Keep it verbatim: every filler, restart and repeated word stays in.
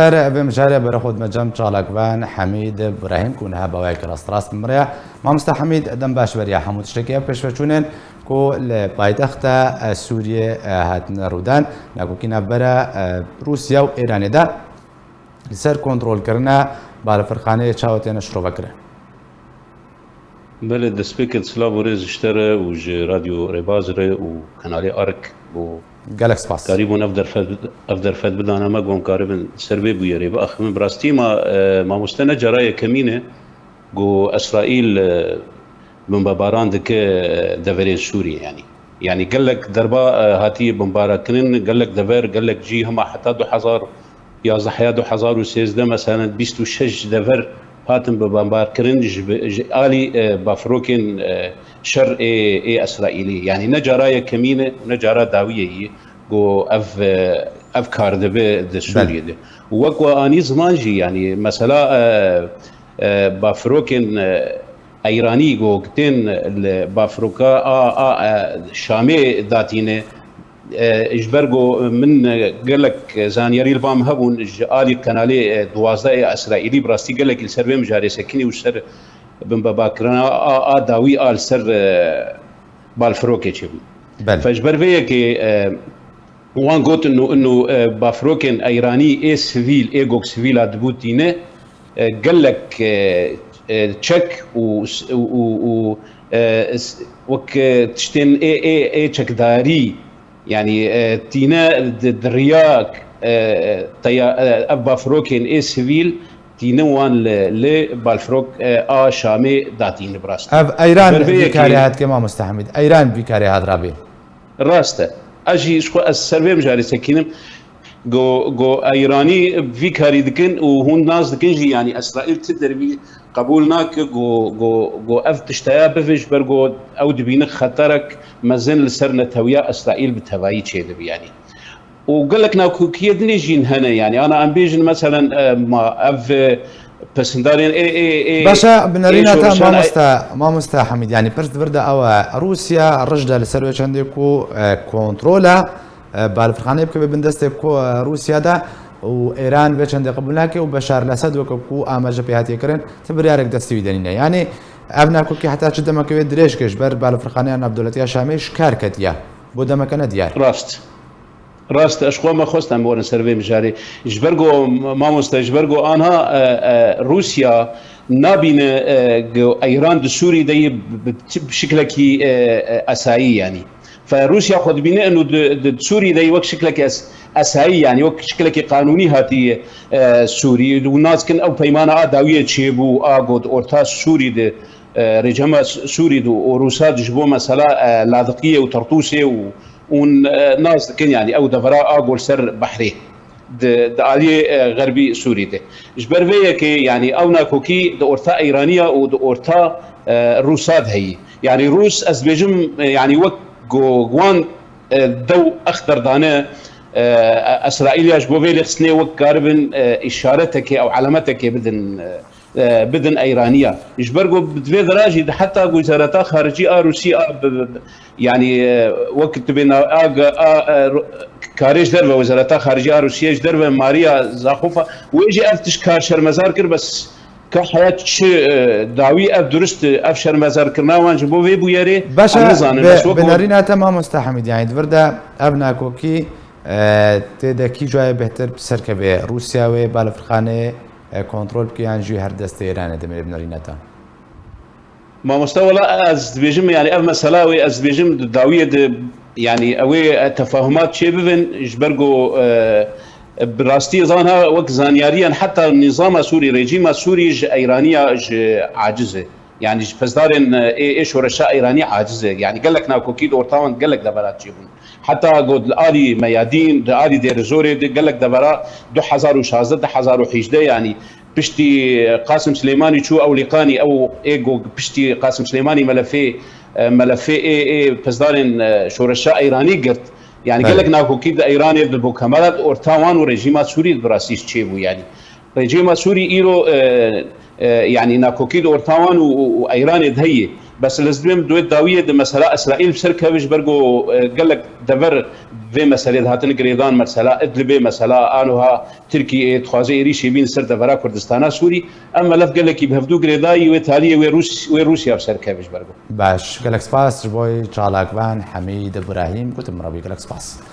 Ser vê mijarê berê xwe dime cem çalakvan Hemîd Brahîm ku niha bi awayekî rastrast bi min re ye. Mamoste Hemîd, dem baş beriya hemû tiştekî. Ev pêşveçûnên ku li paytexta, e, Sûriyê, e, hatine rûdan, nakokî navbera, e, Rûsya û Îranê de li ser kontrolkirina balafirxaneyê çawa têne şirovekirin? Belê, destpêkê silav û rêz ji te re û ji Radyo Rêbaz re û Kanalê Ark bo Gelek spas. Karîbûn ev derfet, ev derfet bidane me, ku em karibin ser vê bûyerê biaxivin. Bi rastî ma, e, mamoste ne cara yekemîn e ku Îsraîl, e, bombebaran dike, e, deverên Sûriyê, yanî. Yanî gelek derba, e, hatiye bombarakirin, gelek dever, gelek cî, hema heta du hezar yazdeh ya du hezar û sêzdeh, meselen, bîst û şeş dever hatin bi bombarkirin ji bi, ji alî, e, bafirokên, e, şer ê, ê Îsraîlî. Yanî ne cara yekemîn e û ne cara dawiyê ye ku ev, e, ev kar dibe di Sûriyê de. Û wek we anî ziman jî, yanî mesela, e, e, bafirokên, e, Îranî ku tên li bafiroka a, a, e, Şamê datîne, e, ji ber ku min, e, gelek zanyarî li ba min hebûn ji alî kanalê, e, duwazdeh ê Îsraîlî, bi rastî gelekî li ser vê mijarê sekinî û ser binbebakirina a, a dawî a li ser, e, balfirokê çêbû. Belê. Fe ji ber vê yekê, e, wan got, inu, inu, e, bafirokên Îranî ê sivîl, ê gog sivîla dibû tîne, e, gelek, e, e, çek û s-, û, û, û, e, s-, wek, e, tiştên ê, ê, ê çekdarî, yanî, e, tîne di, di riya, e, e, teya-, e, ev bafirokên ê sivîl tîne wan li, li balfirok, e, a Şamê datîne bi rastî. Ev Îran Ber vê vî karê yekê hat ke mamoste Hemîd. Îran vî karê hat rabî. Rast e. Ez jî ji xwe ez ser vê mijarê sekînim. Go, go Îranî vî karî dikin û hûn nas dikin jî, yanî Îsraîl ti dervî qebûl nake, go, go, go ev tişteya bive ji ber go ew dibîne xeterek mezin li ser netewiya Îsraîl bi tevayî çêdibe, yanî. Û gelek nakokiyê dinê jî hene, yanî ana em bêjin, meselen, e, ma ev, e, pesindarên ê, ê, ê, Baş e, ê binerîna te şoreşan, e, mamoste, mamoste Hemîd, yanî pirs di vir de ew e, Rûsya rij de li ser wê çendê ku, e, kontrola, e, balfirxaneyê bike bin destê ku, e, Rûsya de û Îran vê çendê qebûl nake û Beşar el-Esed weke ku amaje pê hatiye kirin, ti biryarek destê wî de nîne. Yanî ev nakokî heta çi demeke wê dirêj ke ji ber balfirxaneya navdewletiya Şamê ji kar ketiye. Bo demeke ne diyar. Rast. Rast, ez xwe me xwest em werin ser vê mijarê. Ji ber ku, mamoste, ji ber ku anha, e, e, Rûsya nabîne, e, ku Îran di Sûrî de yê bi, bi, bi şiklekî, e, e, esayî, yanî. Fe Rûsya xwe dibîne ino di, di Sûrî de yê wek şiklekî es-, esayî, yanî wek şiklekî qanûnî hatiye, e, Sûrî. Û nas dikin ew peymana a dawiyê çêbû, a got orta Sûrî de, e, rejîma Sûrî de û Rûsa de ji bo mesela, e, Ladiqiyê û Tertûsê û Hûn, e, nas dikin, yanî ew devera a gol ser behrê di, di aliyê, e, xerbî Sûrî de. Ji ber vê yekê, yanî ew nakokî di orta Îraniya û di orta, e, Rûsa de heyî. Yanî Rûs, ez dibêjim, e, yanî wek go-, wan, e, dew exder dane, e, Îsraîliya ji bo vê lêxistinê wek karibin, e, îşaretekê ew elemetekê bidin, e, e, bidin Îraniya. Ji ber ku bi vê dira jî heta ku Wezareta Xaricî a Rûsî a bi, bi, yanî, e, wek tu bê na-, a, a, a, ro-, karê ji derve Wezareta Xaricî a Rûsiyê ji derve Maria Zakhofa wê jî ev tişt kar şermezar kir, bes ka heya çi, e, dawî ev durist, e, ev şermezarkirina wan ji bo vê bûyerê Baş e, em nizanin. Bes bi, wek bi nerîna te mamoste Hemîd, yanî di vir de ev nakokî, e, tê de kî cayê bêhtir bi ser kevê? Rûsya wê balafirxaneyê e, kontrol bike yan jî her destê Îranê dimê binarîne te? Mamoste, wela ez dibêjim, yani ev mesela wê ez dibêjim di dawiyê de, yani ew ê, e, tefahumat çêbibin, ji ber ku, e, bi rastî zan ha wek zanyariyan heta nîzama Sûrî, rejîma Sûrî ji Îraniya ji aciz e. Yani ji pesdarên, e, ê, ê şoreşa Îranî aciz e. Yani gelek nakokî di orta wan gelek deverat çêbûn. Heta got li alî Meyadîn, di alî Dêrizorê de gelek devera du hezar û şazdeh, du hezar û hejdeh, yanî piştî Qasim Silêmanî çû Ewlîqanî, ew ê go piştî Qasim Silêmanî melefê, e, melefê ê, ê pisdarên, e, şoreşa Îranî girt. Yani Belê. Gelek nakokî di Îranê de bû, kemala di orta wan û rejîma Sûrî de bi rastî çêbû yani. Rejîma Sûrî îro, e, e, yanî nakokî di orta wan û, û, û Îranê de heye. Bes li dibêm duê dawiyê di mesela Îsraîl bi ser keve ji ber ku, e, gelek dever vê meselê dihatin girêdan, mesela Idlibê, mesela anoha Tirkiyê dixwaze êrîşê bîn ser devera Kurdistana Sûrî. Em melev gelekî bi hevdû girêdayî wê taliyê wê Rûs-, wê Rûsya bi ser keve ji ber ku. Baş, gelek spas ji bo çalakvan Hemîd Îbrahîm, gotim min re bî gelek spas.